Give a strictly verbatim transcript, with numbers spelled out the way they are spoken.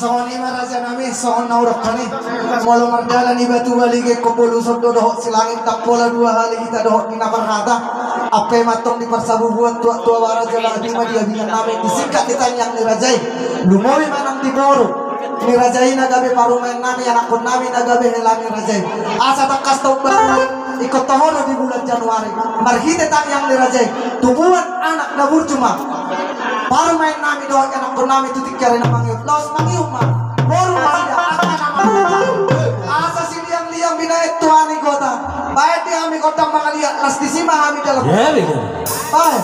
Songon i ma raja nami, songon na hudok hami. Molo mardalan iba tu Balige, ingkon boluson do dohot Silangit, ndang pola dua hali hita dohot di na marhata. Ampe ma antong di parsabubuan tuak tua, bara jala abima di abingan nami, disingkat di tangiang ni raja i. Lumobi ma nang di boru ni raja i na gabe parumaen nami, anakkon nami na gabe hela ni raja i. Asa tangkas tong baru ingkon toho do di bulan Januari. Marhite tangiang ni raja i, tubuan anak na burju ma parumaen nami dohot anakkon nami tu tingki ari na mangihut. Laos mangihut ma boru nasida angka na mangihut. Asa siliang-liang binahen Tuhan i gota. Baen di hami gondang mangaliat, las disi ma hami dalan. Baen.